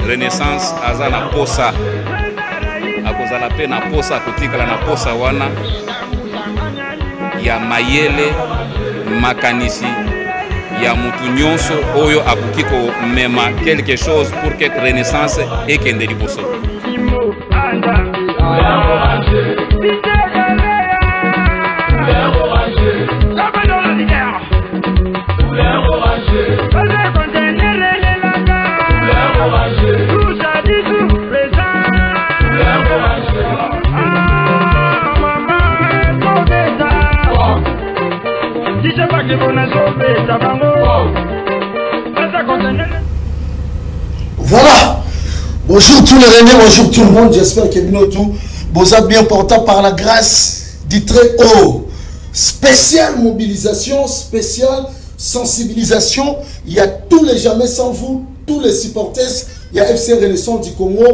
Renaissance aza na posa, akozala mpe na posa, akotikala na posa wana ya mayele, makanisi ya mutu nyonso oyo akoki komema quelque chose pour que Renaissance ekende liboso. Voilà. Bonjour tous les Rennais, bonjour tout le monde. J'espère que bino tout vous êtes bien portant par la grâce du très haut. Spéciale mobilisation, spéciale sensibilisation. Il y a tous les jamais sans vous, tous les supporters. Il y a FC Renaissance du Congo.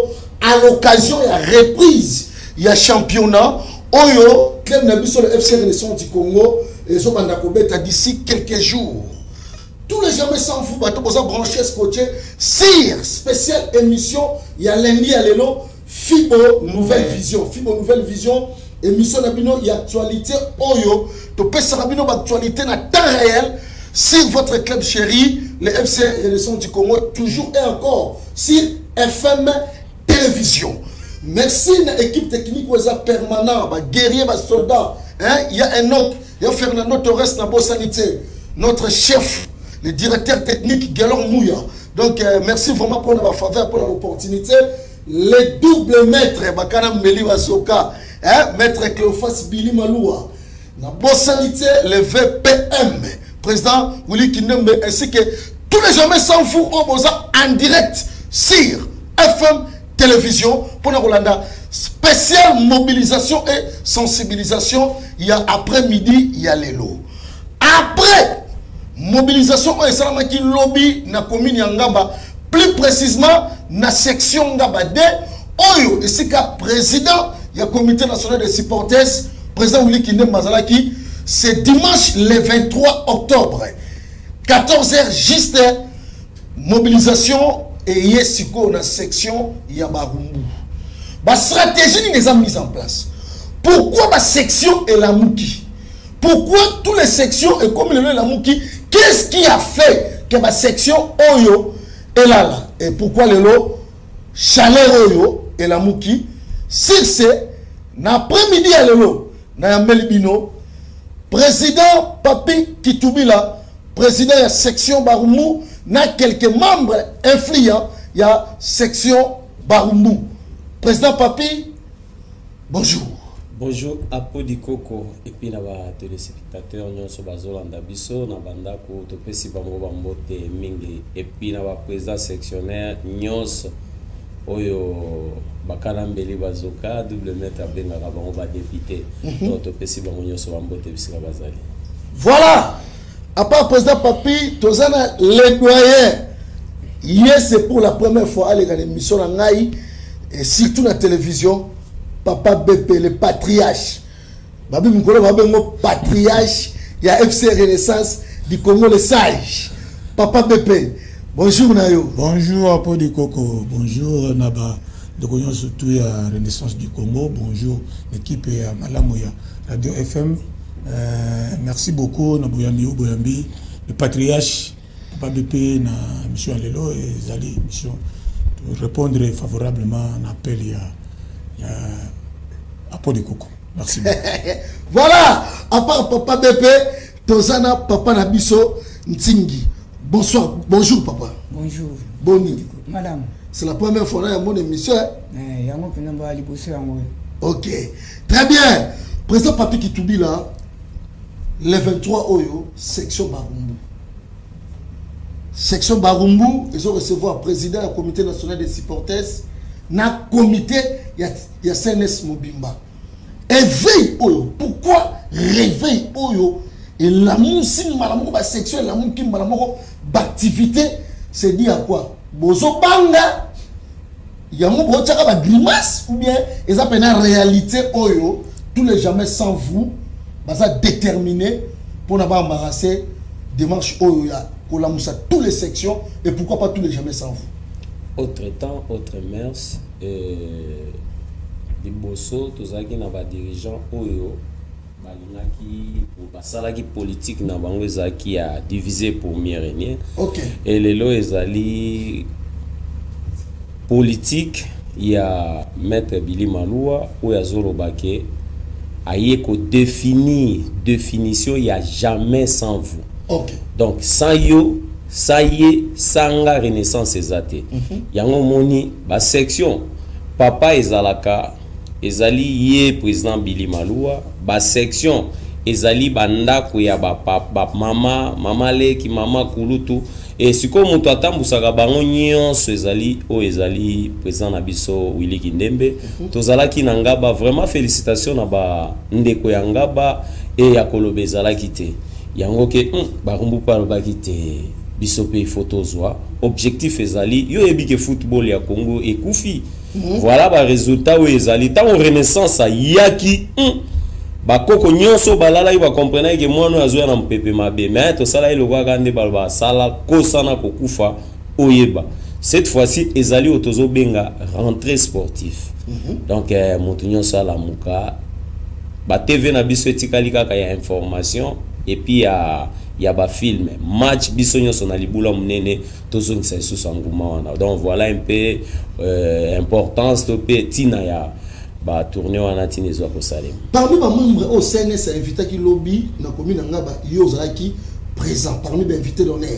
À l'occasion, il y a reprise, il y a championnat. Oyo, club na biso le FC Renaissance du Congo, et zo banda kobeta d'ici quelques jours. Tous les jamais sans vous, bato boza branché, scotché, sur spéciale émission, il y a lundi à lelo, Fibo Nouvelle Vision. Fibo Nouvelle Vision, émission na bino, il y a actualité oyo, to pesa na bino ba actualité na temps réel sur votre club chéri, le FC Renaissance du Congo, toujours et encore sur FM Télévision. Merci à l'équipe technique oyo eza permanent, ba guerrier, ba soldat, hein, il y a un autre, il y a Fernando Torres na Bossanité, notre chef, le directeur technique Galor Mouya. Donc merci vraiment pour la faveur, pour l'opportunité. Les doubles maîtres, Bakana Meli Basoka, hein, maître Cléophas Billy Maloua, na Bossanité, le VPM, président Willy Kindembe, ainsi que tous les jamais sans fou au Boza en direct sur FM Télévision pour la Rolanda. Spéciale mobilisation et sensibilisation, il y a après-midi, il y a l'élo. Après mobilisation, et ça qui lobby na commune ya Ngaba, plus précisément na section Ngaba D, oyo esika président ya comité national des supporters, président Willy Kindembe Mazalaki, c'est dimanche le 23 octobre, quatorze heures juste, mobilisation et yesiko na section ya Barumbu. Ba stratégie ni les a mise en place. Pourquoi ba section est la Mouki? Pourquoi toutes les sections et comme le la Mouki, qu'est-ce qui a fait que ma section Oyo est là, là? Et pourquoi le lot chaleur Oyo et la Mouki? Sur ce, l'après-midi à lelo, na Melibino, président Papi Kitubila, président de la section Barumbu, na quelques membres influents, il y a section Barumbu. Président Papi, bonjour. Bonjour Apodi Koko et puis na ba téléspectateurs nyonso bazolanda biso na bandako topesi bango ba mbote mingi et puis na ba président sectionnaire nyonso oyo bakana mbeli bazoka double maître abengaka bango ba député. Donc topesi bango nyonso ba mbote bisika bazali. Voilà. À part président Papi, tozana les doyens. Hier c'est pour la première fois aller dans l'émission na ngai et surtout la télévision. Papa BP, le patriarche. Babi Mukolo, babi ngo patriarche. Il y a FC Renaissance du Congo, le sage. Papa BP, bonjour Nayo. Bonjour Apodi Koko, bonjour Naba. De Congo surtout à Renaissance du Congo. Bonjour l'équipe et à Malamoya Radio FM. Merci beaucoup Naboyami Oboyambi, le patriarche Papa BP na mission Alelo et Zali mission de répondre favorablement à l'appel ya Apodi Koko. Merci beaucoup. Voilà, à part Papa BP, Tozana Papa Nabiso Ntingi. Bonsoir, bonjour papa. Bonjour. Boni. Madame. C'est la première fois dans mon émission. Hein? Eh, yango pena ba liboso yango. OK. Très bien. Président Papi Kitubila, le 23 Oyo, section Barumbu. Section Barumbu, ils ont recevoir président du comité national des supporters, na comité ya CNS mobimba. Éveil oyo, pourquoi réveil oyo elamusi mbala moko basection, elamuki mbala moko baactivité? C'est dit à quoi? Bozobanga yango, botiaka bagrimace, ou bien eza mpena réalité oyo tous les jamais sans vous baza déterminé mpona baembarrasser démarche oyo ya kolamusa tous les sections et pourquoi pas tous les jamais sans vous? Autre temps, autre mœurs. Liboso tozalaki na badirigeant oyo balingaki, basalaki politique na bango ezalaki ya diviser pour mieux régner. E lelo ezali politique ya maître Bili Maluwa oyo azoloba ke aye kodéfinir définition ya jamais sans vous. Donc sans yo, sans ye, sanga Renaissance eza te. Yango omoni basection papa ezalaka, ezali ye président Bili Maluwa. Basection ezali bandako ya bamama, mama leki, mama kulutu. E sikoyo moto atambusaka bango nyonso ezali oyo ezali président na biso Willy Kindembe. Tozalaki na Ngaba, vraiment félicitation na bandeko ya Ngaba. E ya koloba ezalaki te yango ke Barumbu mpe alobaki te, biso mpe ifo tozwa objectif. Ezali yo oyebi ke football ya Congo ekufi. Voilà baresultat oyo ezali ntango Renaissance ayaki. Bakoko nyonso balalaki, bakomprenaki ke mwana oyo azoya na mopepe mabe, mais tosala eloko kaka nde baloba asala kosana kokufa oyeba. Cette fois-ci ezali oyo tozobenga rentrée sportif. Donc moto nyonso alamuka. Batv na biso etikali kaka ya information et puis ya bafilm match. Biso nyonso na libula monene, tozongisa lisusu enguma wana. Donc voilà un peu importance to mpe ntina ya batournée wana, ntina ezwa kosalema. Parmi bamembre oyo CNS ainvitaki lobi na commune na Ngaba, yo ozalaki présent parmi bainvité d'honneur.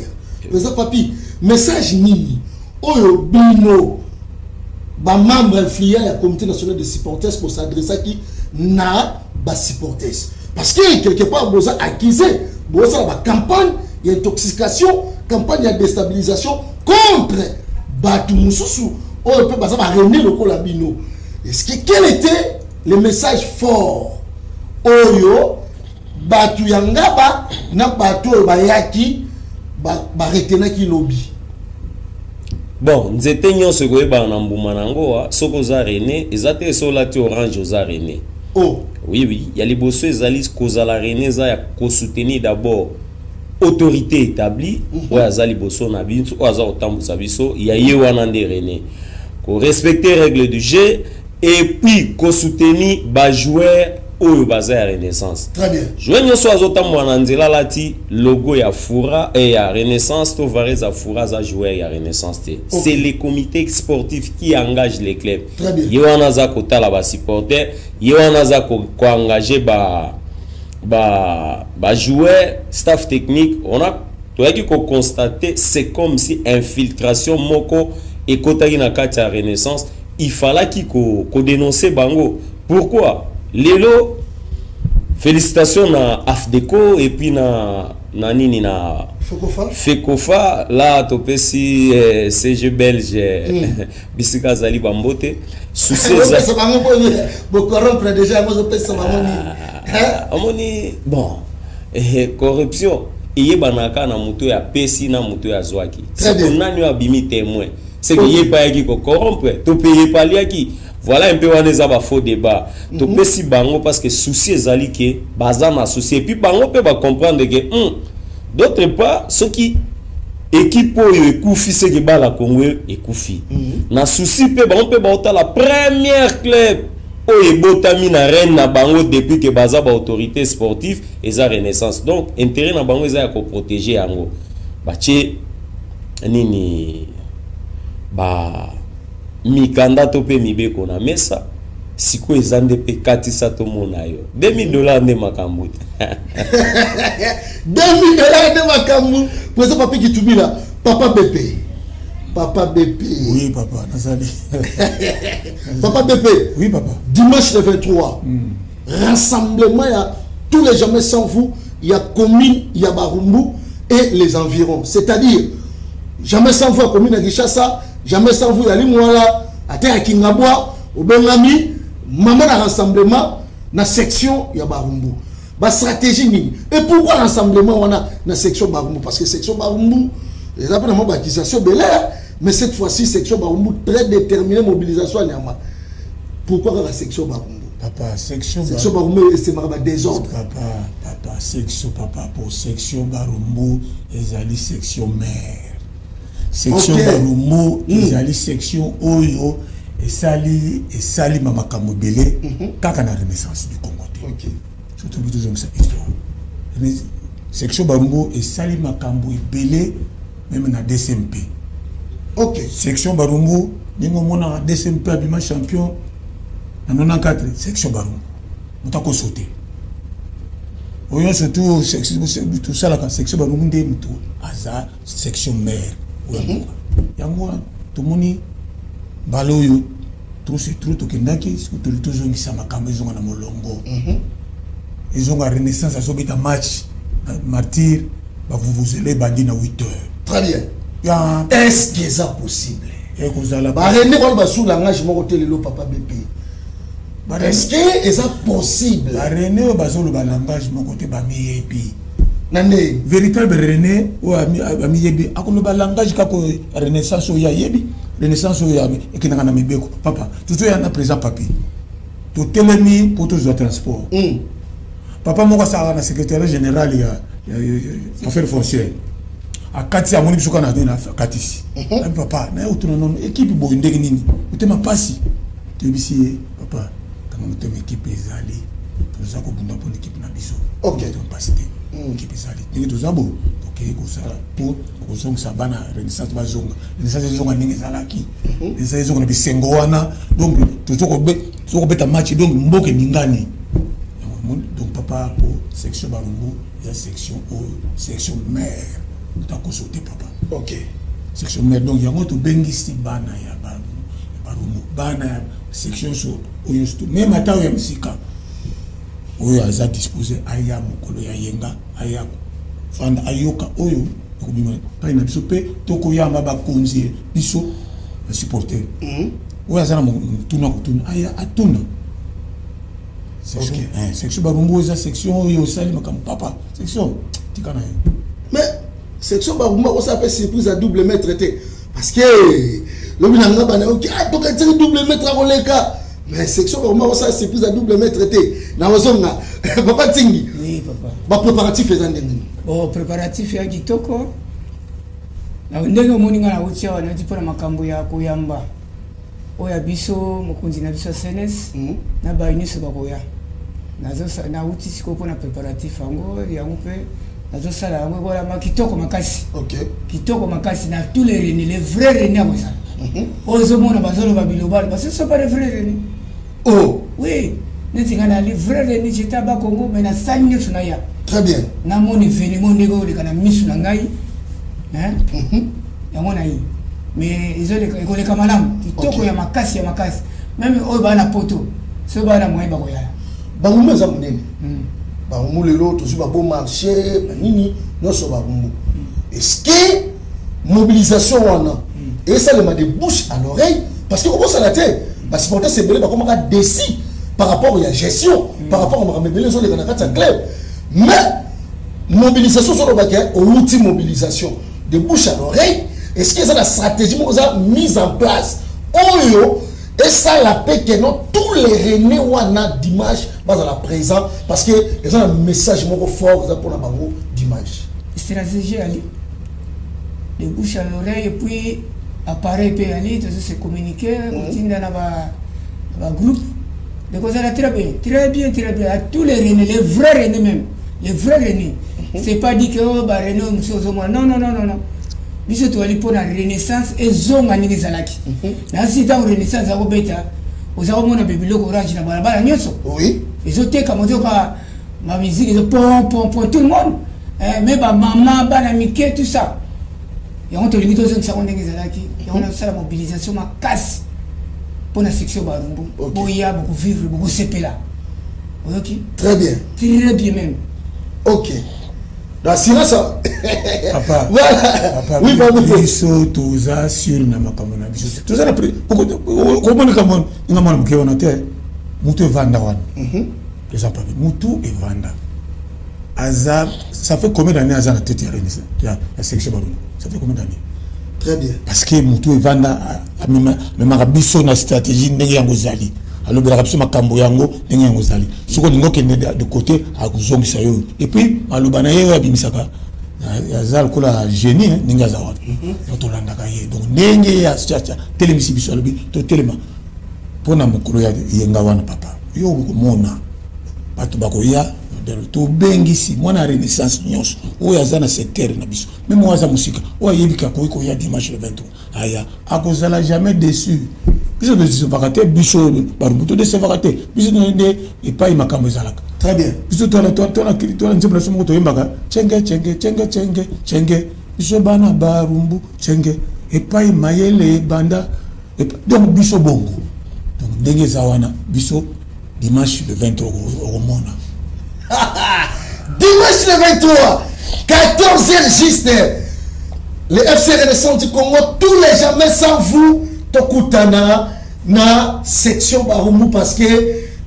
Président Papi, message nini oyo bino bamembre influent ya comité national de supporters bos'adressaki na basupporters? Parce que quelque part boza accusé bozosala bacampagne ya intoxication, campagne ya déstabilisation contre bato mosusu oyo mpe baza barene lokola bino. Est-ce que, quel était le message fort oyo bato ya Ngaba na bato oyo bayaki baretenaki lobi? Bon, nzete nyonso ekoyebana na mbuma na yango. Wa soki oza rene, eza te so olati orange oza rene. Oh. Oui, ya liboso ezali kozala rene eza ya kosoutenir d'abord autorité établie oyo aza liboso na biso, oyo aza kotambusa biso. Ya ye wana nde rene, korespecter règle du jeu et puis kosoutenir bajoueur oyo baza ya Renaissance. Très bien. Joueur nyonso azotambola na nzela alati logo ya Fura e ya Renaissance to varese ya Fura, aza joueur ya Renaissance te. C'est le comité sportif qui engage les clubs. Très bien. Ye wana aza kotala basupporter, ye wana aza koengage ba bajoueur, staff technique. On a toyaki koconstater, c'est comme si infiltration moko ekotaki na kati ya Renaissance. Il fallaki kodénoncer bango. Pourquoi lelo félicitations na AFDECO et puis na nini na Fekofa. Fekofa la topesi CG belge bisika azali bambote. Souci opesa bango mpo bocorrompre déjà yango, ozopesa bango nini? Ah, omoni, bon, corruption eyebanaka na moto oyo apesi na moto oyo azwaki. Très bien. Siko nani oyo abimi témoin, c'est que ye mpe ayaki kocorrompre to mpe ye mpe aliaki. Voilà un peu, wana eza bafaux débat. Topesi bango parce que souci ezali ke baza na souci et puis bango mpe bacomprendre ke d'autre part, soki équipe oyo ekufi, seke bala Congo ekufi. Na souci mpe bango mpe baotala première club oyo ebotami na reine na bango depuis ke baza baautorité sportive eza Renaissance. Donc intérêt na bango eza ya koprotéger yango. Batie nini, ba mikanda to mpe mibeko na mesa. Sikoyo eza nde mpe katisa tomona yo 2000 $ nde makambo te. 2000 $ nde makambo. Président Papi Kitubila, papa BP, papa BP. Oui papa, nazali. Papa BP. Oui papa. Dimanche le 23, rassemblement ya tous les jamais sans vous, il y a commune, il y a Barumbu et les environs, c'est-à-dire jamais sans vous à commune ya Kinshasa, jamais sans vous ya Lingwala, ate ya Kingabwa. Obengami mama na rassemblement na section ya Barumbu. Ba stratégie nini? Et pourquoi rassemblement wana na section Barumbu? Parce que section Barumbu, les appels na baptisation belair, mais cette fois-ci section Barumbu très déterminée, mobilisation nyama. Pourquoi la section Barumbu? Papa, section Section Barumbu c'est ma désordre. Papa, papa, section papa pour section Barumbu ezali section mère. Section Barumbu ezali section oyo esali esali makambo ebele kaka na Renaissance du Congo te. Surtout biso tozongisa histoire. Section Barumbu esali makambo ebele même na DCMP. Section Barumbu ndenge omonaka DCMP abima champion na 94, section Barumbu moto akosote oyo surtout tosalaka section Barumbu nde moto aza section mère oyo mboka. Yango wana tomoni mbala oyo trop c'est trop, tokendaki soki toli tozongisa makambo ezonga na molongo, ezonga Renaissance azobeta match na Martyr, bavuvuzela ebandi na 8 heures. Très bien. Ya. Est-ce que c'est possible? Ekozala. Barene wana basu langage moko te lelo, papa BP. Est-ce que eza possible? Barene oyo bazoloba langage moko te, bamiyebi. Na ndenge Véritable rene oyo amiyebi akoloba langage kaka oyo Renaissance oyo ayebi. Renaissance oyo ekendaka na mibeko. Papa, tozoya na président Papi, totelemi mpo tozwa transport. Papa moko asalaka na secrétariat général ya affaire foncière, akati amoni biso kaka na akatisi abi: "Papa, naye otuna nono équipe boye ndenge nini?" Motema pasi, toyebisi ye: "Papa, kanga motema, équipe ezali, toza kobunda mpona équipe na biso." Motema pasi te, équipe ezali ndenge toza boye, tokei kosala mpo kozongisa bana Renaissance, bazonga Renaissance, ezonga ndenge ezalaki, Renaissance ezonga na bisengo wana. Donc toza kobeta match, donc mboka eningani. Donc papa, po section Barumbu eza section oyo section mère, totakoso te, papa. Section mère, donc yango tobengisi bana ya Barumbu, bana ya section nyonso oyo nyonso, même ata oyo ya mosika, oyo aza disposé aya mokolo ya yenga, aya fanda, ayoka oyo ekobima epai na biso. Mpe tokoyamba bakonzi biso basupporter oyo aza na motuna kotuna, aya atuna. Section Barumbu eza section oyo osali makambo, papa. Section tika na yo. Mais section Barumbu akosala mpe surprise ya double maître te, parce que lobi na nga bana oki tokatiki double maître akoleka, mais section Barumbu akosala surprise ya double maître te. Na ozonga, papa Ntingi. Oui, papa. Bapréparatif eza ndenge nini? Bon, préparatif ya kitoko. Na ndenge omoni nga nauti awa, nauti mpona makambo ya koyamba oyo ya biso mokonzi na biso ya CNS na bayo nyonso bakoya. Nauti sikoyo mpona préparatif yango, yango mpe nazosala yango ekolama kitoko makasi. Kitoko makasi na tous les rene, les vrais rene akozala. Oyo ozomona bazoloba bilobalo, parce que ce sont pas les vrais rene. Oh. Oui, neti ngai nali vrai rene, j'étais à Bakongo, mais nasali nyonso naya. Très bien. Namoni événement ndenge oleka na misu na ngai, hein? Yango na ye, mais ekoleka malamu, kitoko ya makasi ya makasi. Même oyo baa na poto, soki baa na moyen, bakoyala. Barumbu eza monene. Barumbu lelo tozwi babo marché banini nyonso Barumbu. Est-ce que mobilisation wana esalema de bouche à l'oreille? Parce que okosala te, basupporter ebele bakomaka déçus par rapport ya gestion, par rapport à makambo ebele ezoleka na kati ya club. Mais mobilisation ozolobaki outi mobilisation de bouche à l'oreille, est-ce que eza na stratégie moko eza mise en place oyo esala mpe ke non, tous les rene wana dimanche bazala présent, parce que eza na message moko fort eza mpona bango dimanche? Stratégie ali de bouche à l'oreille et puis appareil mpe ali tozo se communiquer, kotinda na bagroupe de kozala très bien, très bien, très bien à tous les rene, les vrais rene, même les vrais rene. C'est pas dit que oh, barene oyo mosusu ozomona, non, non, non, non, non. Biso toyali mpona Renaissance ezonga ndenge ezalaki. Nasi ntango Renaissance akobeta, oza komona be biloko orange na balabala nyonso ezotekama, ozoka bamusique ezo pon pon pon, tout le monde, mais bamama, bana mike, tout ça. Yango tolingi tozongisa yango ndenge ezalaki. Yango nazosala mobilisation makasi mpona section Barumbu. Boya, bokovivre, bokosepela, oyoki? Très bien. Très bien même. Ok. Assurance. Papa. Voilà. Papa, oui, papa. Biso toza sur na makambo na biso, toza na komonika nga mwana moke wana te. Mutu evanda wana eza papi, mutu evanda aza, ça fait combien d'années aza na tête ya Renaissance, ya section Barumbu? Ça fait combien d'années? Très bien. Parce que mutu evanda amemaka biso na stratégie ndenge yango ezali, alobelaka biso makambo yango ndenge yango ezali. Soki olingi okende de côté, akozongisa yo. Et puis maloba na ye oyo abimisaka aza lokola génie, hein, ndenge aza wana. Donc tolandaka ye. Donc ndenge ya telemisi biso, alobi totelema mpona mokolo ya yenga wana. Papa, yo okomona bato bakoya modèle. Tobengisi mwana ya Renaissance nyonso oyo aza na secteur na biso, même oyo aza mosika, oyo ayebi akoki koya dimanche le 23, aya, akozala jamais déçu. Biso todécevaka te, biso Barumbu todécevaka te. Biso nde epai makambo ezalaka. Très bien. Biso tona nzembo na biso moko toyembaka: chenge chenge chenge chenge chenge, biso bana Barumbu, chenge epai mayele ebanda. Donc biso bongo. Donc ndenge eza wana, biso dimanche le 23 okomona. Dimanche le 23, 14h juste, le FC Renaissance du Congo, tous les jamais sans vous, tokutana na section Barumbu, parce que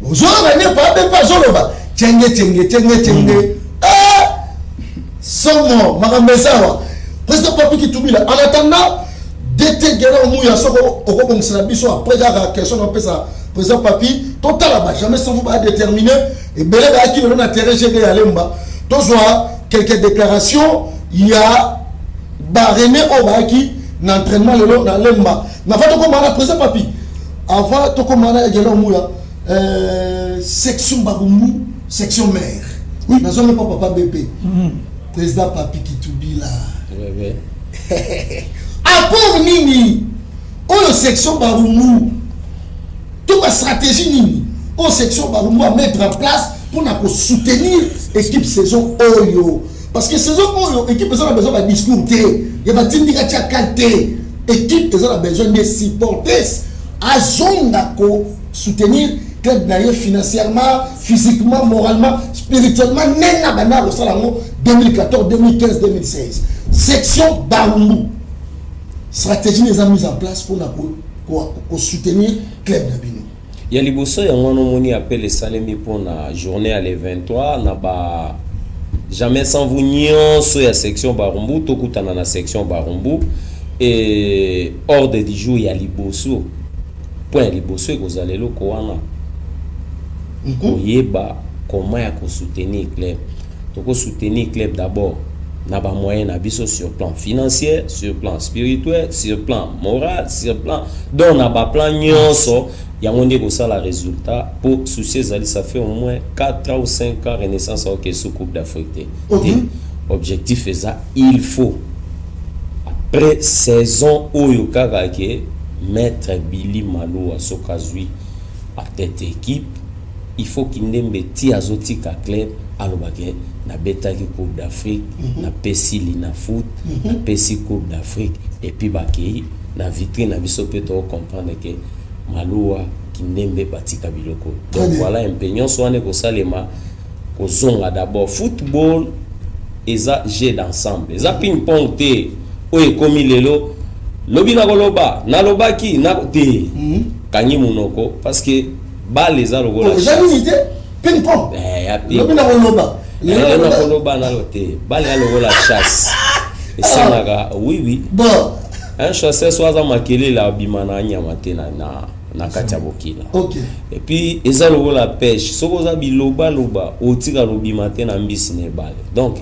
ozoloba nde pa be pa azoloba chenge chenge chenge chenge. Ah, somo makambo ezawa. Président Papi Kitubila, en attendant DT Gera Omuya, soko okobongisela biso après kaka question napesa président Papi, totala ba jamais sans vous badéterminer ebele bayaki lelo na terrain GD ya Lemba. Tozwa quelques déclarations ya barene oyo bayaki na entraînement lelo na Lemba. Mais avant tokóma na président Papi, avant tokóma na Gela Omuya, section Barumbu, section mère, oui, nazongi mpa papa BP, président Papi Kitubila. Ouais, ouais. Apport nini oyo section Barumbu to bastratégie nini oyo section Barumbu à mettre en place mpona kosoutenir équipe saison oyo? Parce que saison oyo, équipe eza na besoin badiscours te ya batindika tia kal te. Équipe eza na besoin nde supporters azonga kosoutenir club na ye financièrement, physiquement, moralement, spirituellement, ndenge na banda kosala yango 2014, 2015, 2016. Section Barumbu, stratégie eza mise en place mpona kosoutenir club na bino? Ya liboso, yango wana omoni appel esalemi mpona journée ya le 23 na ba jamais sans vous nyonso ya section Barumbu. Tokutana na section Barumbu e ordre du jour ya liboso, point ya liboso ekozala eloko wana, koyeba comment ya kosoutenir club. Tokosoutenir club d'abord na bamoyen na biso, sur plan financier, sur plan spirituel, sur plan moral, sur plan, donc na baplan nyonso. Yango nde kosala résultat po souci ezali, ça fait au moins 4 ans ou 5 ans Renaissance aoke sous Coupe d'Afrique te. Te objectif eza, il faut après saison oyo kaka ke maître Billy Maloa soki azwi atete équipe, il faut kindembe ti azotika club alobake: nabetaki Coupe d'Afrique, napesi Linafoot, napesi Coupe d'Afrique. Et puis bakei na vitrine na biso mpe tokocomprendre ke Maluwa, Kindembe batika biloko. Très Donc bien. voilà un peu nyonso wana ekosalema. Kozonga d'abord, football eza jeu d'ensemble, eza ping pong te oyo ekomi lelo lobi nakoloba nalobaki na te, kangi monoko, parce que balle eza lokola Oh, eza nini te, ping pong? Eh, ya ping. Lobi na koloba. Lelo nakoloba nalo te, balle ya lokola chasse esengaka, oui. Bon. Un chasseur so aza makelele, abima na nyama te na kati ya bokila. Et puis eza lokola pêche, soki oza bilobaloba, otika lobima te na mbisi na ebale. Donc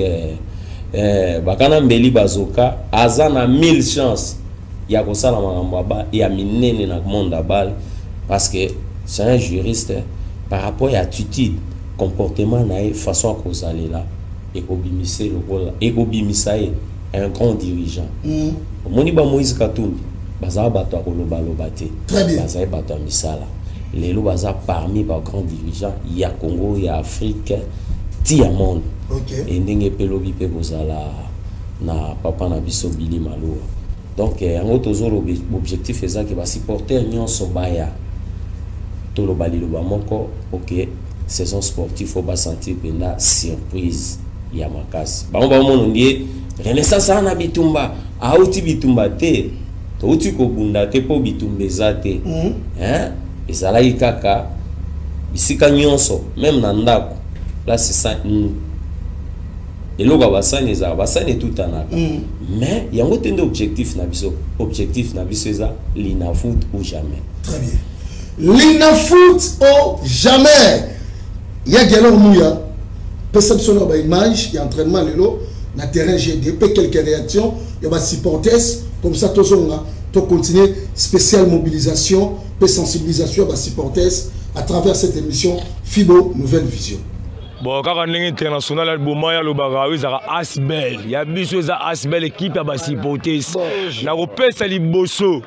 bakana mbeli bazoka aza na mille chance ya kosala makambo ya minene na monde ya balle, parce que c'est un juriste. Par rapport ya attitude, comportement na ye, façon ya kozalela, ekobimisa ye lokola ekobimisa ye un grand dirigeant. Omoni ba Moïse Katumbi, bazala bato ya kolobaloba te. Très bien. Bazali bato ya misala. Lelo baza parmi bagrand dirigeant ya Congo, ya Afrique, ti ya monde. E ndenge mpe lobi mpe kozala na papa na biso Bili Maloa. Donc yango tozoloba, objectif eza ke basupporter nyonso baya, toloba liloba moko. Ok, saison sportive oyo basentir mpenza surprise. Ya makasi. Bango bamona ndie Renaissance ana bitumba, auti bitumba te. Touti kobunda te po bitumba eza te. Hein? Ezalaki kaka bisika nyonso, même na ndako. Place sa eloko ya basani ezalaka, basani etutanaka. Mais yango te nde objectif na biso. Objectif na biso eza Linafoot ou jamais. Très bien. Linafoot ou jamais. Ya Galor Mouya, perception na ba image ya entraînement lelo na terrain GD, pe quelques réactions ya ba supporters comme ça tozonga to continuer spéciale mobilisation pe sensibilisation ya ba supporters à travers cette émission Fibo Nouvelle Vision. Bon, kaka ndenge international albuma ya lobaka oyo ezalaka Asbel ya biso, eza Asbel équipe ya ba supporters. Na kopesa liboso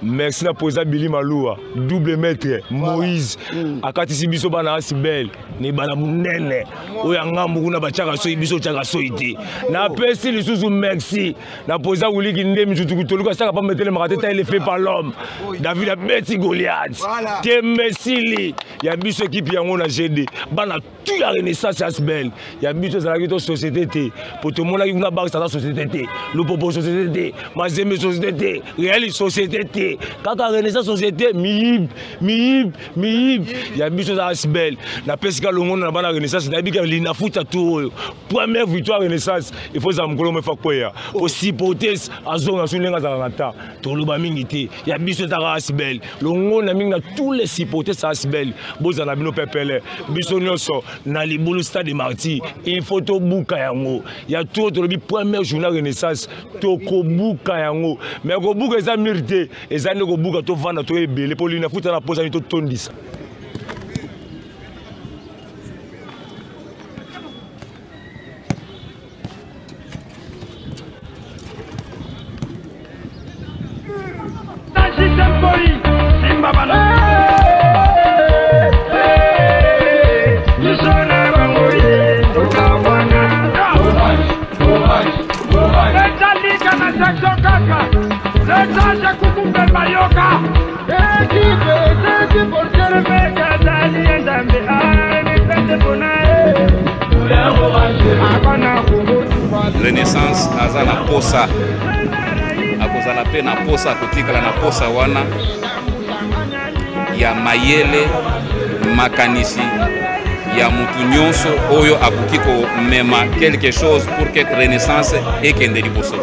merci na président Billy Maloua, double maître Moïse, akatisi biso bana Asbel ne bana munene oyo ngambu kuna batiaka soyi, biso tiaka soyi te. Napesi lisusu merci na président Willy Ndemi Tutu Toluka saka pa metele makate ta il est fait par l'homme David abeti Goliath. Temesili ya biso équipe yango na GD bana tout ya Renaissance Asbel ya biso ezalaki to société te po tomonaki kuna Barça ta société te, Lupopo société te, Mazembe société te, Real société te, kaka Renaissance société miyib miyib miyib ya biso za Asbel. Napesi ka longono na bana Renaissance, nayebi ka Linafoot tour oyo première victoire Renaissance, il faut za mokolo mefa kweya po supporters azonga so ndenge azalaka na temps toloba mingi te ya biso ezalaka Asbel. Longono na mingi na tous les supporters Asbel bozala na bino pepele biso nyonso na libulu stade Martyr, il faut tobuka yango ya tour tolobi première journée Renaissance tokobuka yango, mais kobuka eza mire te, eza nde kobuka tovanda to ebele po Linafoot na posa ni totondisa. Renaissance aza na posa, akozala pe na posa, akotikala na posa wana ya mayele makanisi ya mutu nyonso oyo akoki komema quelque chose pour que Renaissance ekende liboso.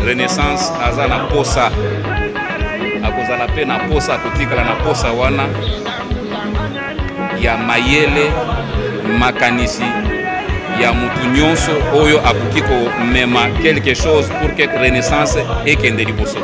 Renaissance aza na posa, akozala pe na posa, akotikala na posa wana ya mayele makanisi ya mutu nyonso oyo akoki komema quelque chose pour que Renaissance ekende liboso.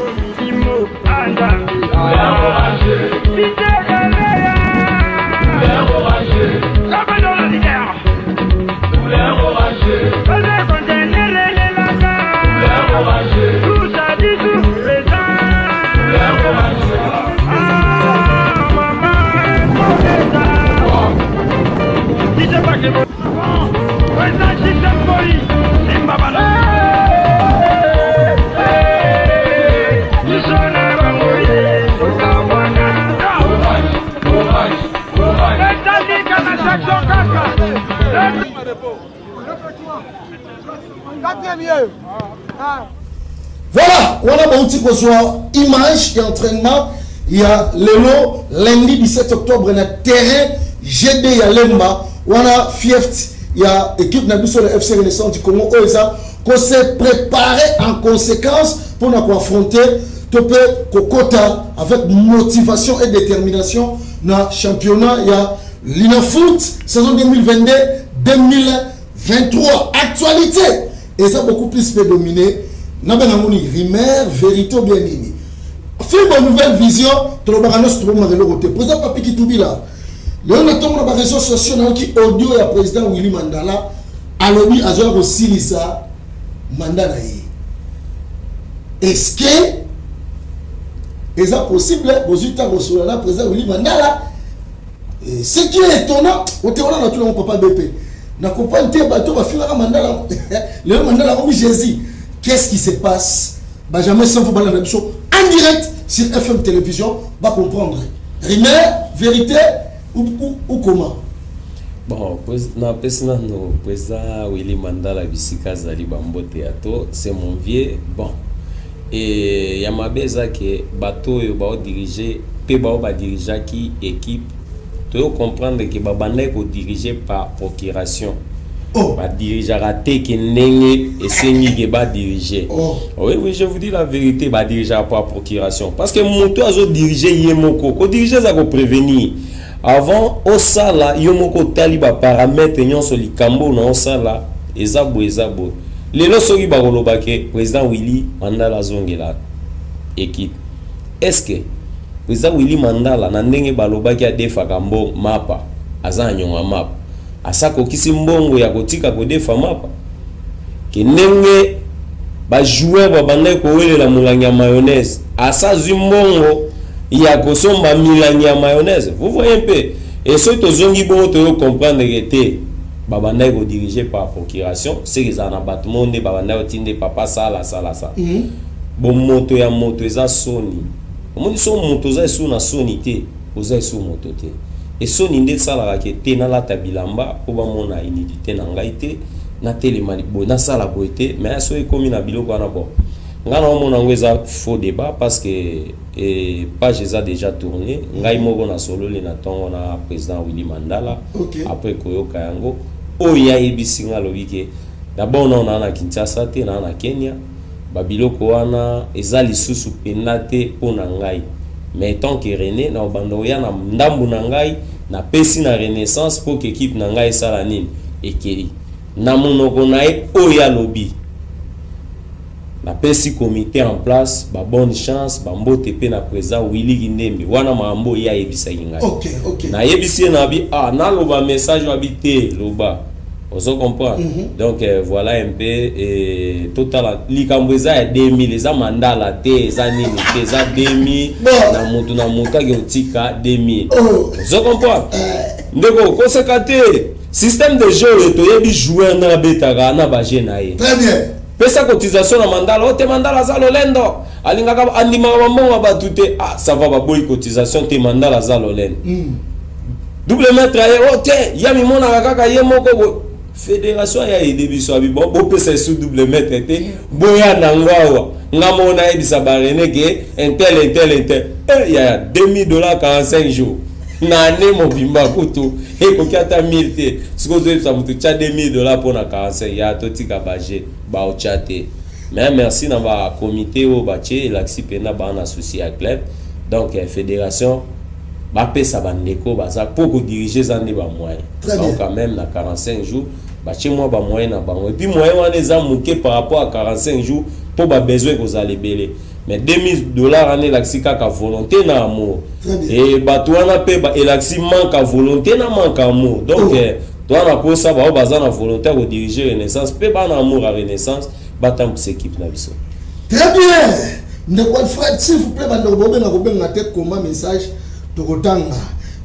Voilà, on a bauti kozwa image et entraînement. Il y a lelo lundi 17 octobre na terrain GD ya Lemba, wana fieft il y a équipe na biso le FC Renaissance du Congo oyo eza ko se préparer en conséquence pour na ko affronter To mpe kokota avec motivation et détermination na championnat ya Linafoot saison 2022 2023. Actualité eza beaucoup plus mpe dominé na benga ngo nini, rumeur, vérité ou bien nini? Film Nouvelle Vision, tolobaka nyonso, tobomaka eloko te. Président Papi Kitubila, lelo na ntongo na baréseaux sociaux nayoki audio ya président Willy Mandala, alobi azoya kosilisa mandat na ye. Est-ce que eza possible? Bozwi ntango kosolola na président Willy Mandala? Ce qui est étonnant, ote wana na tunango papa BP na comprendre te, bato bafingaka Mandala, lelo Mandala akomi Jésus. Qu'est-ce qui se passe? Benjamin Sanfo, balanda biso en direct sur FM Télévision, bacomprendre rumeur, vérité ou comment? Bon, napesi nano président Willy Mandala bisika azali bambote ya to, c'est mon vieux. Bon, e ya mabe eza ke bato oyo baodirige mpe bao badirigeaki équipe, toyo comprendre ke babandaki kodirige par procuration. Oh. Badirigeaka te ke ndenge esengi ke badirige. Oh. Oui, je vous dis la vérité, badirigeaka par procuration, parce que moto azodirige ye moko, kodirige eza koprévenir avant osala. Yo moko otali baparamètre nyonso, likambo na osala eza boye, eza boye. Lelo soki bakoloba ke président Willy Mandala azongela équipe, est ce que président Willy Mandala, na ndenge balobaki adefaka mbo mapa, aza na nyongo ya mapa, asakokisi mbongo ya kotika kodefa mapa? Ke ndenge bajoueur babandaki kowelela molangi ya mayonnaise, asazwi mbongo ya kosomba milangi ya mayonnaise? Vous voyez un peu? Et soki tozongi bongo, toyo comprendre ke te, babandaki kodirige par procuration. Seke ezala na bato moko nde babandaki kotinde papa sala, sala, sala. Bomoto ya moto eza soni. Omoni, so moto oza esu na soni te, oza esu moto te. Esoni nde esalaka ke te nalata bilamba mpo bamona inudité na ngai te, natelema boye, nasala boye te. Mais soki ekomi na biloko wana, bon, ngai naomona yango eza faux débat, parce que page eza déjà tourné. Ngai moko nasololi na ntongo na président Willy Mandala. Après koyoka yango oyo ayebisi nga, alobi ke d'abord nao naa na Kinshasa te, naa na Kenya. Babiloko wana eza lisusu mpenza te mpo na ngai, mais tant que René na obanda oya na ndambu na ngai, napesi na Renaissance mpo ke équipe na ngai esala nini, ekeli. Na monoko na ye oyo alobi, napesi comité en place babonne chance, bambote mpe na président Willy Kindembe. Wana makambo oyo ayebisaki ngai. Nayebisi ye na bi, ah, naloba message wabi te, loba, ozo comprendre. Donc voilà un peu. Totala likambo eza ya 2000, eza Mandala te, eza nini te, eza 2000. Bon. Na motu na motu ake kotika 2000. Oh. Ozo comprendre, ndeko? Koseka te. Système de jeu oyo toyebi, joueur na abetaka na baje na ye. Très bien. Pesa cotisation na Mandala o te. Mandala aza lolendo, alingaka, andimaka bambongo ya bato te. Ah, ça va, baboyi cotisation te, Mandala aza lolendo. Double maître aye o te, ya mimonaka kaka ye moko bo fédération ya aide biso abi bon, bopesa esu double maître te, boya nango awa, nga moko nayebisa barene ke intel, intel, intel. Ya 2000 $ 45 jours na année mobimba kutu ekoki ata 1000 te. Soki ozoyebisa motu tya 2000 $ mpona 45, ya totika baje baotya te. Mais merci na bacomité oyo batie, elakisi mpena baa na souci ya club. Donc fédération bapesa bandeko baza mpo kodirige, eza nde bamoyen. Très bien. Donc quand même na 45 jours batie mwa bamoyen na bango, et puis moyen wana eza moke par rapport à 45 jours mpo babesoin kozala ebele. Mais 2000 $ wana elakisi kaka volonté na amour. Très bien. E bato wana mpe elakisi manque ya volonté na manque ya amour. Donc Oh. toza na posa bao baza na volonté ya kodirige Renaissance mpe bana amour ya Renaissance, batambwisa équipe na biso. Très bien. Ndeko Alfred, s'il vous plaît, bandeko bobenga, kobenga te, koma message, tokotanga.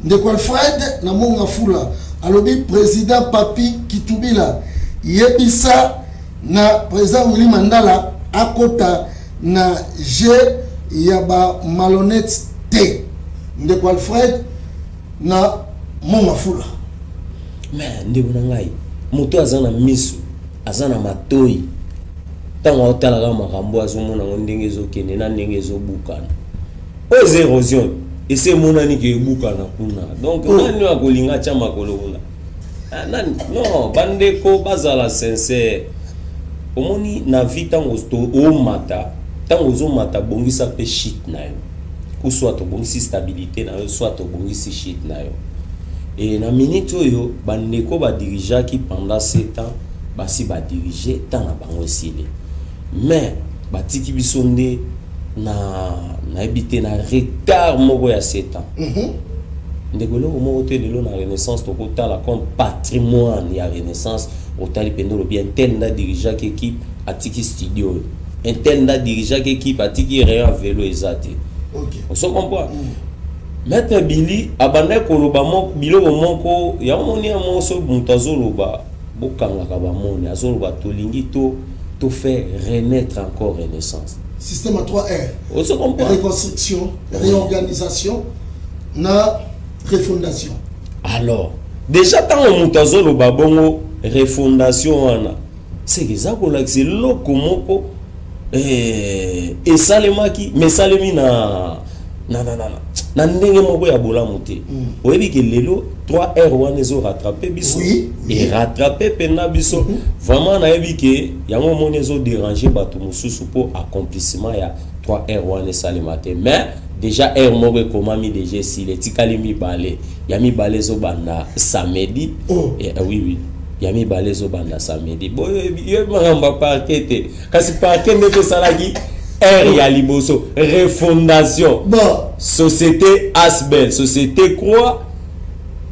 Ndeko Alfred na Monga Fula alobi: président Papi Kitubila, yebisa na président Willy Mandala akota na jeu ya ba malhonnête te. Ndeko Alfred na Monga Fula. Mais ndeko na ngai, moto aza na miso, aza na matoi, ntango aotalaka makambo, azomona yango ndenge ezokende na ndenge ezobukana. Oyo eza érosion, ese emonani ke ebukana kuna. Donc Oh. nani oyo akolinga atya makolo kuna? Ah, nani? Non, bandeko bazala sincère. Omoni, na vie, ntango omata Ntango ozomata, bongisa mpe shit na yo, ou soit obongisi stabilité na yo, soit obongisi shit na yo. E na minute oyo, bandeko badirigeaki pendant 7 ans, basi badirige, temps na bango esili, mais batiki biso nde na nayebi te, na retard moko ya 7 ans. Ndeko, eloko moko te lelo na Renaissance tokotala comme patrimoine ya Renaissance. Otali mpenza, olobi un tel nde adirigeaki équipe, atiki studio oyo, un tel nde adirigeaki équipe, atiki rayon ya vélo, eza te. Ozo comprendre? Maître Bili abandaki koloba moko, biloko moko yango moni ya moko. So moto azoloba, bokangaka bamoni azoloba, tolingi to faire renaître encore Renaissance. Système à 3 R. Ozo comprendre? Reconstruction, réorganisation na refondation. Alors déjà, ntango moto azoloba bongo, refondation wana, seke eza kolakisa eloko moko esalemaki, mais esalemi na ndenge moko ya bolamu te. Oyebi ke lelo 3 R wana ezorattrape biso. Erattrape mpenza biso vraiment. Nayebi ke yango omoni ezoderange bato mosusu mpo accomplissement ya 3 R wana esalema te. Mais déjà R moko ekomami déjà, esili, etikali mibale. Ya mibale ezobanda samedi. Oh. Oui, ya mibale ezobanda samedi. Boyebi makambo ya parquet te, kasi parquet nde esalaki R ya liboso, refondation. Société ASBL, société croix,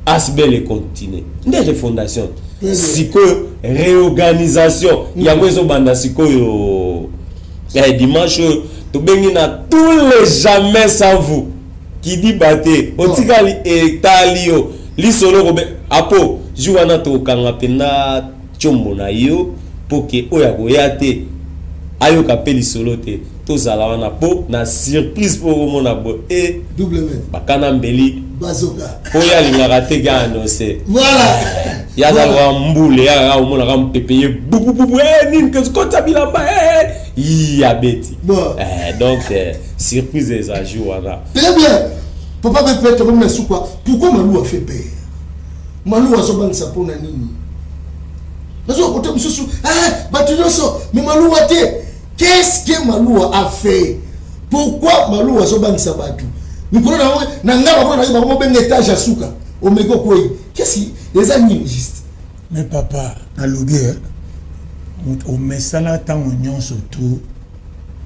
ASBL econtinue nde refondation. Sikoyo réorganisation, yango ezobanda sikoyo dimanche oyo. Tobengi na tous les jamais sans vous kidiba te, otikali, etali yo lisolo kobe apo jour wana tokokanga mpenza tiombo na yo mpo ke oyo akoya te ayoka mpe lisolo te. Tozala wana mpo na surprise, mpo okomona boye e Double maître. Bakana mbeli. Bazoka. Mpo oyo alingaka te ke annonce. Voilà. Ye aza kaka mbule, ya kaka omonaka mopepe ye bubububu, nini kota bilamba, yi abeti. Bon. Donc surprise eza jour wana. Très bien. Papa Pepe, tokomi na suka. Pourquoi Malou a fait peur? Malou azobangisa mpona nini? Nazoka kote mosusu, ah, bato nyonso, mais Malou te. Qu'est-ce que Malou a fait? Pourquoi Malou azobangisa bato? Mikolo na yango na ngai, bakona na bango mobenga étage ya suka, omeki okwei. Qu'est-ce qui eza nini juste? Mais papa, nalobi moto omesala ntango nyonso tu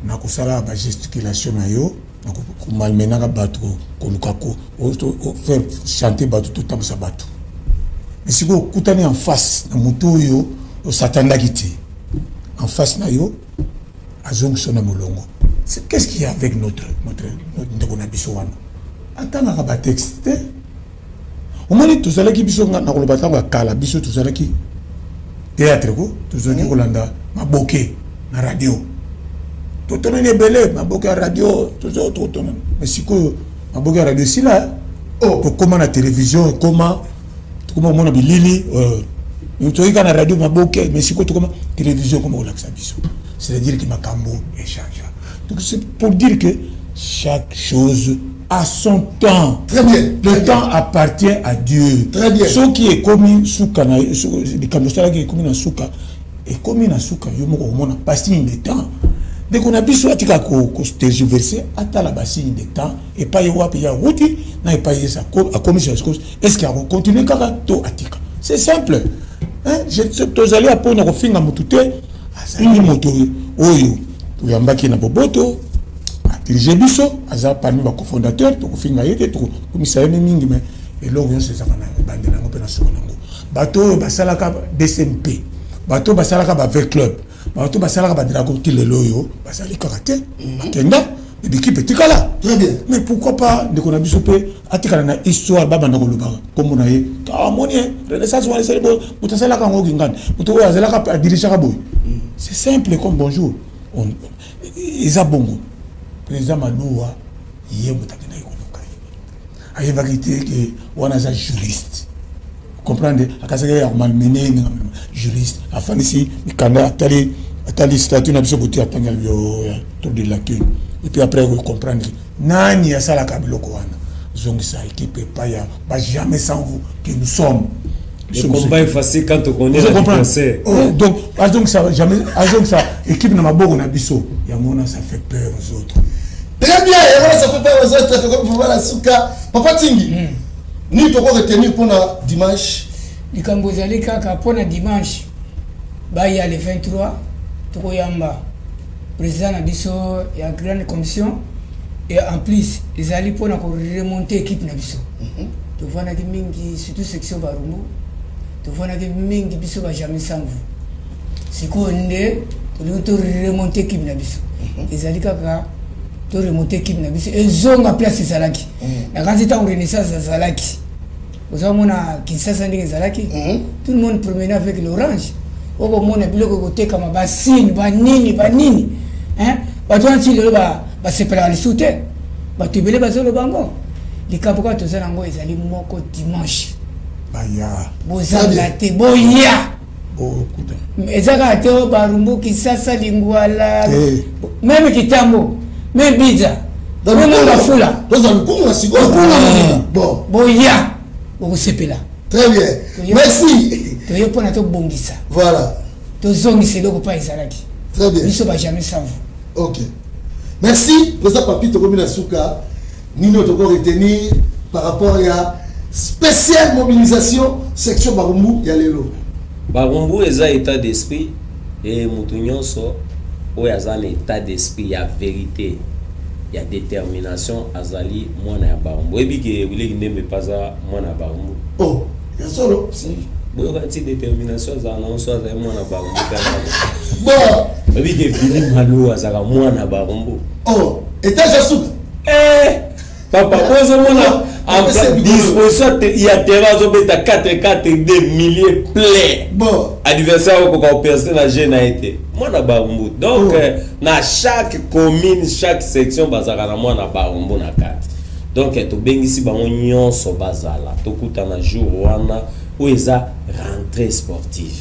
na kosala bagesticulation na yo, na komalmenaka bato, koluka faire chanter bato, totambwisa bato. Mais sikoyo okutani en face na moto oyo osatandaki te, en face na yo azongisa na molongo. Qu'est-ce qu'il y a avec notre ndeko na biso wana? Atangaka batexte te. Omoni, tozalaki biso, na koloba ntango ya kala, biso tozalaki théâtre ko, tozalaki kolanda maboke na radio, totonani ebele maboke ya radio, totonani. Mais sikoyo maboke ya radio esila. Oh. Tokóma na télévision, ekóma tokóma komona bilili. Toyei kaka na radio maboke, mais sikoyo tokóma télévision, ekóma kolakisa biso. C'est-à-dire que makambo échange. Donc c'est pour dire que chaque chose a son temps. Très bien. Le Très bien. temps appartient à Dieu. Très bien. Soki ekomi suka na likambo osalaki, ekomi na suka, ekomi na suka, yo moko okomona basigne de temps. Ndeko na biso atika kotergiverse, atala basigne de temps epai wapi ya wuti na epai ye akomisi ya sikoyo. Est ce que akocontinue kaka to atika? C'est simple, hein? Tozali apona kofinga motu te. Azali moto oyo toyambaki na boboto, adirige biso, aza parmi bacofondateur. Tokofinga ye te, tokomisa ye mingi, mais eloko nyonso ezaka na ebandela yango mpe na suka nango. Bato oyo basalaka DCMP, bato oyo basalaka ba V Club, bato oyo basalaka badragon, ti lelo oyo bazali kaka te, bakenda, bikipe etikala. Très bien. Mais pourquoi pas ndeko na biso mpe atikala na histoire, babanda koloba nkombo na ye? Amoni Renaissance wana esali boye, moto asalaka yango kingani, moto oyo azalaka adirigeaka boye. C'est simple comme bonjour. Eza bongo. Président Maluwa, ye moto akendaki koluka ye, ayebaki te ke wana aza juriste. Comprendre, akasaki ya komalmene juriste, afandisi mikanda, atali statut na biso, boti atangi yo ya trop de lacune, et puis après comprendre nani asalaka biloko wana, zongisa équipe epai ya ba jamais sans vous que nous sommes. Le combat est facile quand on connaît Ozo comprendre? l'adversaire. Oh, donc azongisa jamais, azongisa équipe na maboko na biso. Yango wana, ça fait peur aux autres. Très bien, yango ça fait peur aux autres. Tokomi vraiment na suka. Papa Tingi, nini toko retenir mpona dimanche? Likambo ezali kaka mpona dimanche, baya le 23, tokoyamba président na biso ya grande commission. Et en plus ezali mpona koremonter équipe na biso. Tovandaki mingi, surtout section Barumbu, tovandaki mingi biso bajamais sans vous. Sikoyo nde tolingi toremonter équipe na biso. Ezali kaka toremonter équipe na biso, ezonga place ezalaki. Na kasi ntango Renaissance azalaki, ozomona Kinshasa ndenge ezalaki, tout le monde promenait avec l'orange. Okomona biloko ekotekama, basine, banini banini, hein? Bato wana ti lelo basepelaka lisusu te. Bato ebele bazoloba yango. Likambo kaka toza nango ezali moko: dimanche baya. Bozanga te, boya. Bokuta. Eza kaka te oyo Barumbu, Kisasa, Lingwala, Eh. même Kitambo, même Biza, même Bafula. Tozwa lukunga sikoyo. Lukunga mobimba. Bon. Boya, bokosepela. Très bien, merci. Toye mpona tobongisa, tozongisa eloko mpa ezalaki. Très bien. Biso bajamais sans vous. Ok, merci président Papi. Tokomi na suka. Nini oyo toko retenir par rapport ya spéciale mobilisation section Barumbu ya lelo? Barumbu eza état d'esprit e moto nyonso oyo aza na état d'esprit ya vérité, ya détermination, azali mwana ya Barumbu. Oyebi ke Wileki Ndembe mpe aza mwana ya Barumbu. Oh, ya solo? Boyoka nti détermination azala nango so azali mwana Barumbu kaka. Bon. Oyebi ke Bili Malu azalaka mwana Barumbu. Oh, étage ya suka. Eh, papa, ozomona Apesa disposition ya terrain, azobeta 4 4 2, milieu plein. Bon. Adversaire okoka kopercer na jeu na ye te, mwana Barumbu. Donc Oh. na chaque commune, chaque section, bazalaka na mwana Barumbu na kati. Donc tobengisi bango nyonso bazala, tokutana jour wana oyo eza rentrée sportive.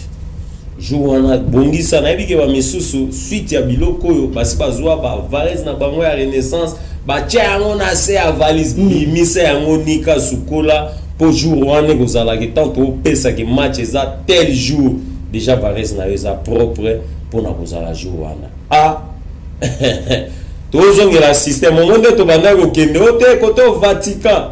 Jour wana bongisa. Nayebi ke bamisusu, suite ya biloko oyo basi bazwa bavalise na bango ya Renaissance, batia yango na se ya valise. Bimisa yango, nika, sukola, mpo jour wana ekozalaki tant topesaki match eza tel jour, déjà valise na yo eza propre mpona kozala jour wana. A tozongela système ongo nde tobandaki kokende o te kote o Vatican,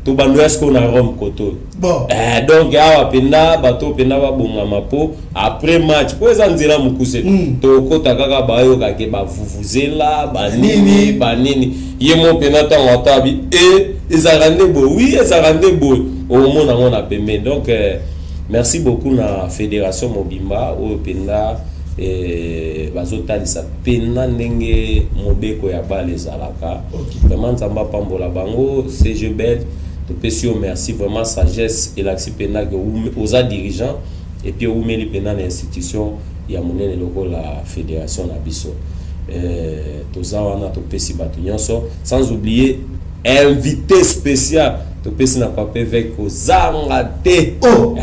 tobando ya sikoyo na Rome kote oyo. Bon. Donc awa mpenza bato mpenza babongama mpo après match, mpo eza nzela mokuse, tokota kaka bayokake bavuvuzela banini banini. Ye mo mpenza ntango atabi e ezalaka nde boye, oui, ezalaka nde boye, omona yango na pembeni. Donc merci beaucoup na fédération mobimba oyo mpenza bazotalisa mpenza ndenge mobeko ya bale ezalaka. Vraiment, Nzambe apambola bango. CG Bel, topesi yo merci. Vraiment, sagesse elakisi mpenza ke oza dirigeant et puis oumeli mpenza na institution ya monene lokola fédération na biso. Toza wana, topesi bato nyonso, sans oublier invité spécial topesi na papa évêque, kozanga te. Oh.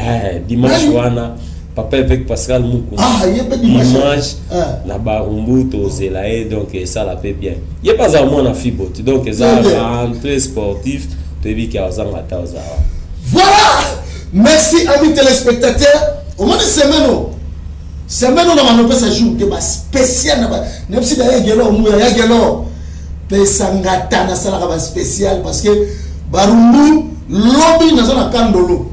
Dimanche Nani? wana papa évêque Pascal Mukuna. Ah, ye mpe dimanche. Dimanche Ah. na Barumbu tozela ye. Donc esala mpe bien, ye mpe azala mwana fiboti. Donc eza Très bien. rentrée sportive, toyebi ke azanga ta ozala. Voilà. Merci, amis téléspectateurs. Omoni semaine oyo, semaine oyo na banopesa jour te, baspécial na nayebisi na ye gelo omuya ya gelo pesanga ta nasalaka baspécial parce que Barumbu lobi naza na Kandolo,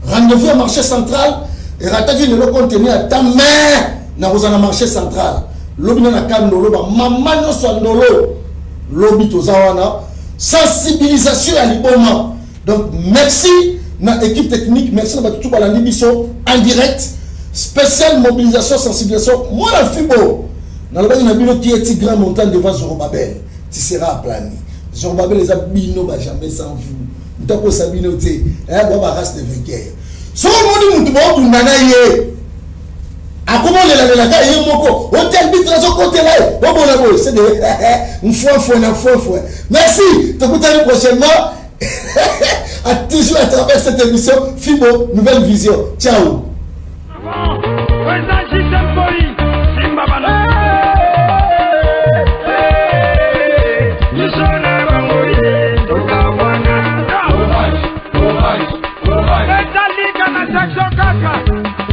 rendez-vous ya marché central erataki lelo compte tenu ya temps, mais nakozala na marché central lobi na Kandolo. Bamama nyonso ya Ndolo, lobi toza wana, sensibilisation ya liboma. Donc merci na équipe technique, merci na bato tu balandi biso en direct. Spéciale mobilisation, sensibilisation, mwana fibo nalobaki na bino qui est grand montagne devant Zorobabel, tu seras aplani. Zorobabel eza bino bajamais sans vous, moto akosa bino te. Bwa barace de vainqueur, soki omoni motu baobunda na ye, akomolelalelaka ye moko, ote arbitre azokotela ye, obola boye, c'est de mfwefwe na mfwefwe. Merci, tokutani prochainement, à toujours à travers cette émission Fibo Nouvelle Vision. Ciao. Président Gisèle Poli, Simba Bana. Biso na bango ye, tokabwana. Ezali kaka section kaka.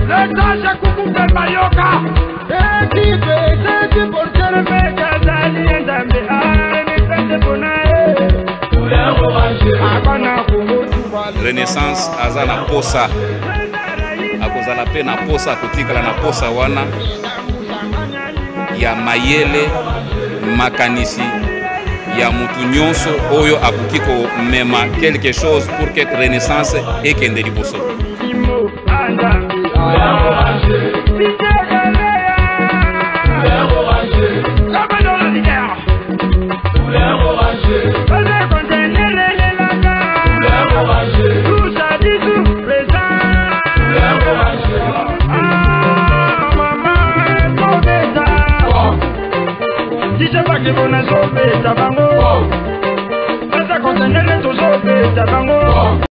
L'étage kukupe bayoka. Équipe, c'est pour Renaissance aza na posa, akozala mpe na posa, akotikala na posa wana ya mayele, makanisi ya mutu nyonso oyo akoki komema quelque chose pour que Renaissance ekende liboso. Nazobeta bango, baza kontenere, tozobeta bango.